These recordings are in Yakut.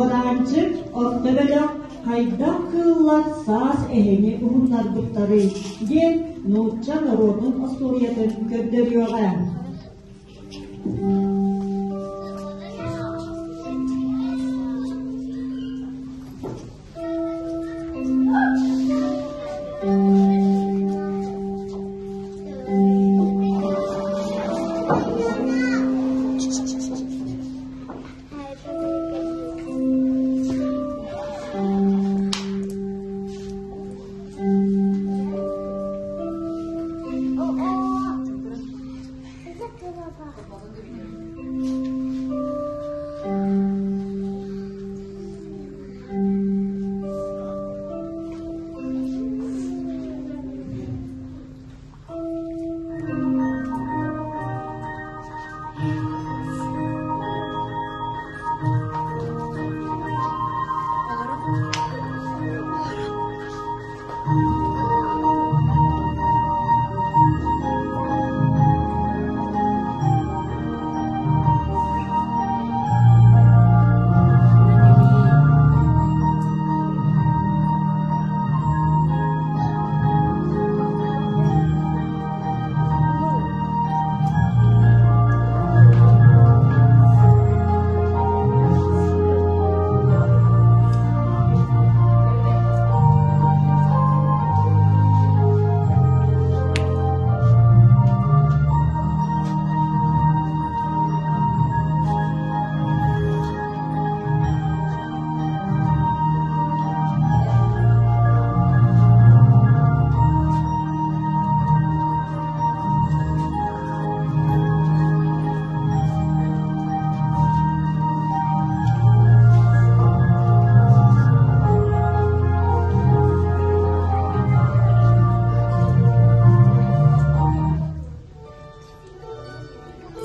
Чуораанчык орто бөлөх хайдах кыыллар саас эһэни уһуннарбыттарый диэн нуучча норуотун остуоруйатын көрдөрүөҕэ.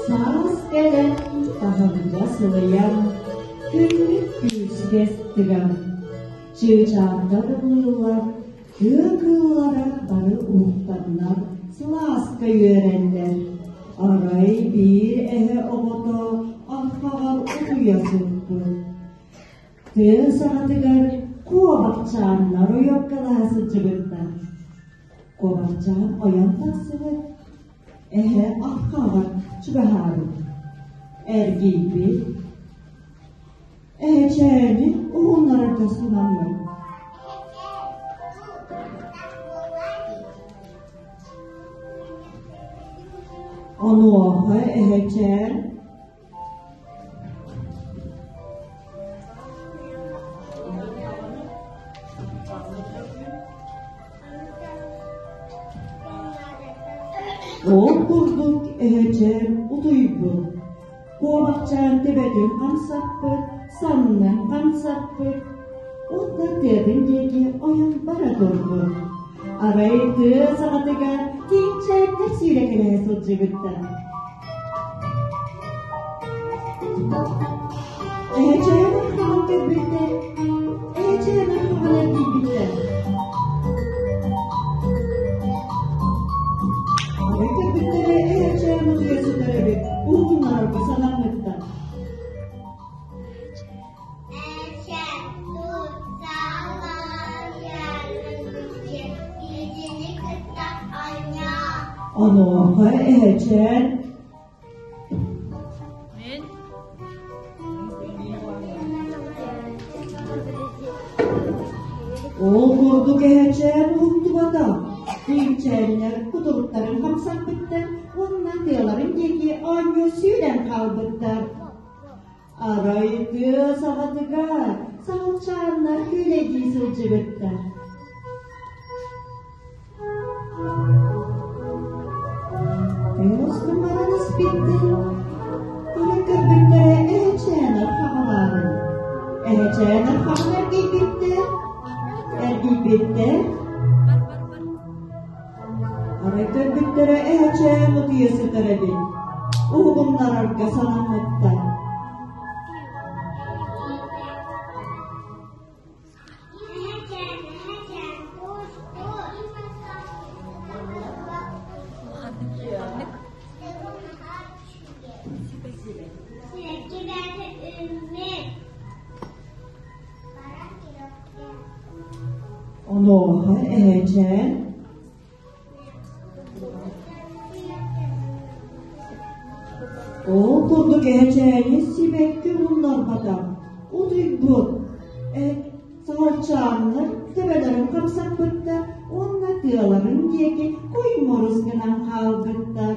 Саас кэлэн таһырдьа сылыйан, күммүт күүскэ тыган, чыычаахтар ыллыыллар, тыа кыыллара бары уһуктаннар сылааска үөрэллэр. Арай биир эһэ оҕото арҕаҕар утуйа сыппыт. Тыа саҕатыгар куобахчааннар ойуоккалаһа сылдьыбыттар. Куобахчаан ойон тахсыбыт, эһэ арҕаҕар чугаһаабыт. Эргийбит, эһэчээни уһуннарарга санаммыт. Онуоха эһэчээн Ол курдук эһэчээн утуйбут, куобахчаан төбөтүн хамсаппыт, саннын хамсаппыт, уонна тыатын диэки ойон бара турбут. Арай тыа саҕатыгар тииҥчээннэр сүүрэкэлэһэ сылдьыбыттар. Эһэчээн хаһан көрбүттэр, эһэчээн хаһан эргийбиттэр. Арай көрбүттэрэ эһэчээн утуйа сытар эбит, уһугуннарарга санаммыттар. Онуоха эһэчээн Ол курдук эһэчээн уһуктубата. Тииҥчээннэр кутуруктарын хамсаппыттар уонна тыаларын диэки оонньуу сүүрэн хаалбыттар. Арай тыа саҕатыгар саһылчааннар күүлэйдии сылдьыбыттар. Тыас баран испиттэр, көрө көрбүттэрэ эһэчээн архаҕалаарын. Эһэчээн архаҕын эргийбиттэр, эргийбиттэр. Арай көрбүттэрэ эһэчээн утуйа сытар эбит. Уһугуннарарга санаммыттар. Онуоха эһэчээн Ол курдук эһэчээни сибэкки умуннарбата, утуйбут, саһарчааннар төбөлөрүн хамсаппыттар уонна тыаларын диэки куймурус гынан хаалбыттар.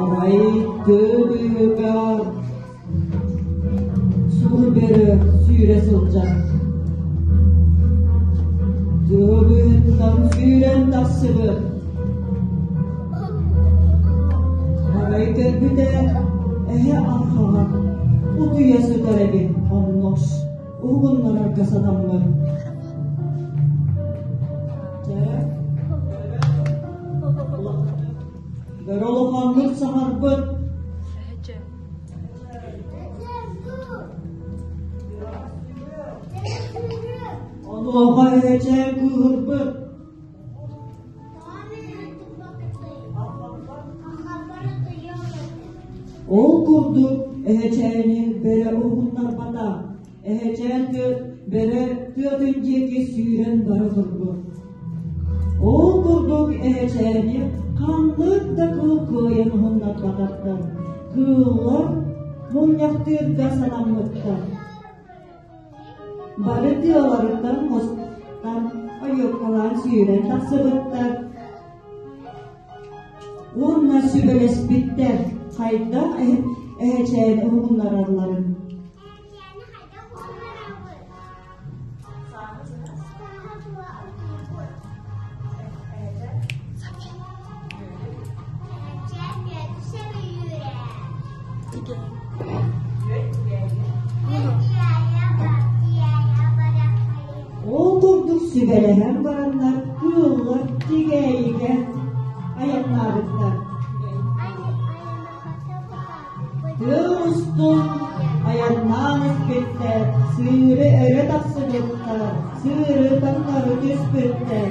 Арай тыа быыһыгар сур бөрө сүүрэ сылдьар. Тыа быыһыттан сүүрэн тахсыбыт. Арай көрбүтэ эһэ архаҕа утуйа сытар эбит онно уһугуннарарга сатаммыт. Дьэ, бөрө улаханнык саҥарбыт. Онуоха эһэчээн кыыһырбыт. Ол курдук эһэчээни бөрө уһуннарбата. Эһэчээн бөрө тыатын диэки сүүрэн бара турбут. Ол курдук эһэчээни ханнык да кыыл кыайан уһуннарбатахтар. Кыыллар мунньахтыырга санаммыттар. Бары тыаларыттан мустан ойуоккалаан сүүрэн тахсыбыттар уонна сүбэлэспиттэр хайдах эһэчээни уһугуннаралларын. Ол курдук сүбэлэһэн бараннар кыыллар тигээйигэ айаннаабыттар. Тыа устун айаннаан испиттэр, сыыры өрө тахсыбыттар, сыыры таҥнары түспүттэр,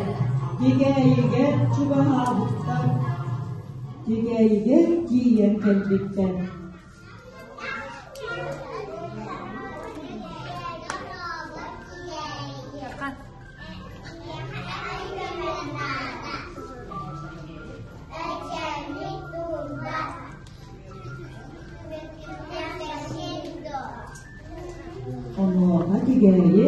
тигээйигэ чугаһаабыттар, тигээйигэ тиийэн кэлбиттэр. Онуоха тигээйи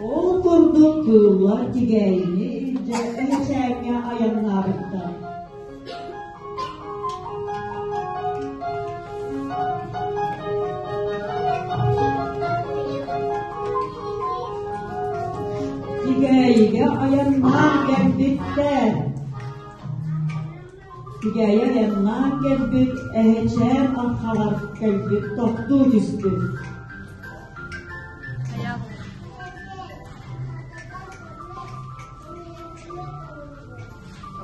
Ол курдук кыыллар тигээйини илдьэ Эһэчээҥҥэ айаннаабыттар. Тигээйигэ айаннаан кэлбиттэр. Тигээйи айаннаан кэлбит, эһэчээн архалар кэлбит, тохтуу түспүт.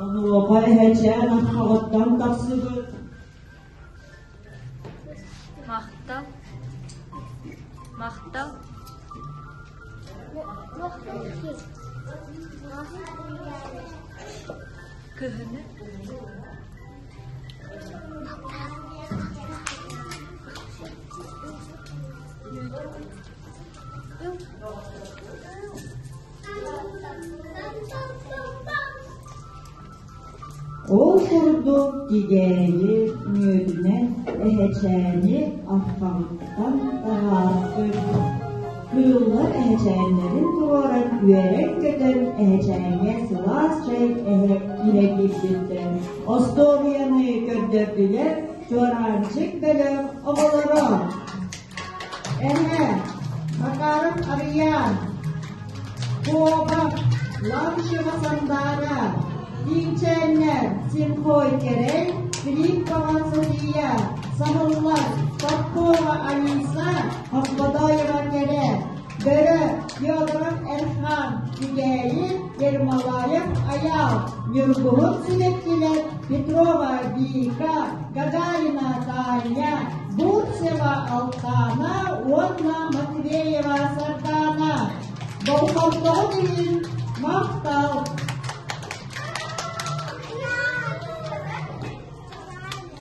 Онуоха эһэчээн архаҕыттан тахсыбыт. Махтал. Махтал. Кыһыны. Ол курдук тигээйи мүөтүнэн эһэчээни архаҕыттан таһаарбыт. Кыыллар эһэчээннэрин туруоран үөрэн-көтөн эһэчээҥҥэ сылаас чэй эһэ иһэ киирбиттэр. Остуоруйаны көрдөрдүлэр Чуораанчык бөлөх оҕолоро. Эһэ, Макаров Арыйаан, Куобах, Лаушева Сандаара, Тииҥчээннэр, Симхой Кэрэй, Филиппова София, Саһыллар, Попкова Алиса, Хохлодоева Кэрэ, Бөрө, Федоров Эрхан, Тигээйи, Ермолаев Айаал, Ньургуһун сибэккилэр, Петрова Вика, Гагарина Таня, Бурцева Алтана уонна Матвеева Сардаана. Болҕомтоҕут иһин.